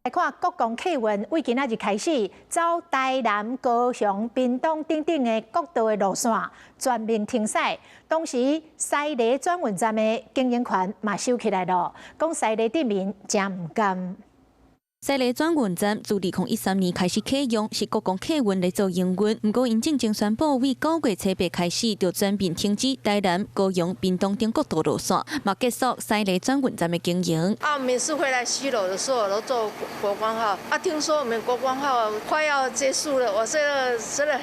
來看國光客運為今仔日開始，走台南、高雄、屏東等等的國道的路線全面停駛。同時，西螺轉運站的經營權嘛收起來囉，講西螺鎮民誠毋甘。西螺轉運站自2013年開始啟用，是國光客運來做營運。毋過，𪜶進前宣布，為9月初8開始就全面停止台南、高雄、屏東等國道路線，嘛結束西螺轉運站的經營。啊，每次回來西螺的時候都坐國光號。啊，聽說我們國光號快要結束了，我真的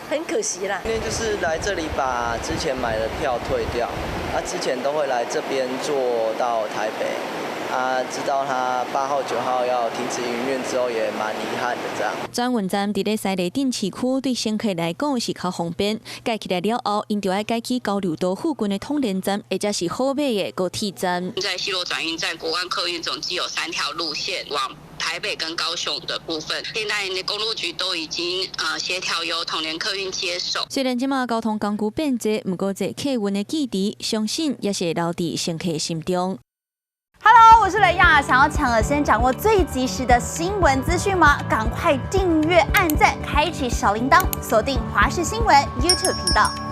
很可惜啦。今天就是來這裡把之前買的票退掉，啊，之前都會來這邊坐到台北。啊，知道他8號、9號要停止營運之後，也蠻遺憾的這樣。轉運站佇咧西螺鎮市區，對乘客來講是較方便。蓋起來了後，𪜶就愛改去交流道附近的統聯站，或者是好馬的高鐵站。在西螺轉運站，國光客運總計有三條路線往台北跟高雄的部分，現在公路局都已經協調由統聯客運接手。雖然這馬交通工具變濟，毋過坐客運的記憶，相信也是會留佇乘客心中。 Hello，我是雷亞，想要搶先掌握最及時的新聞資訊嗎？趕快訂閱、按讚、開啟小鈴鐺，鎖定華視新聞 YouTube 頻道。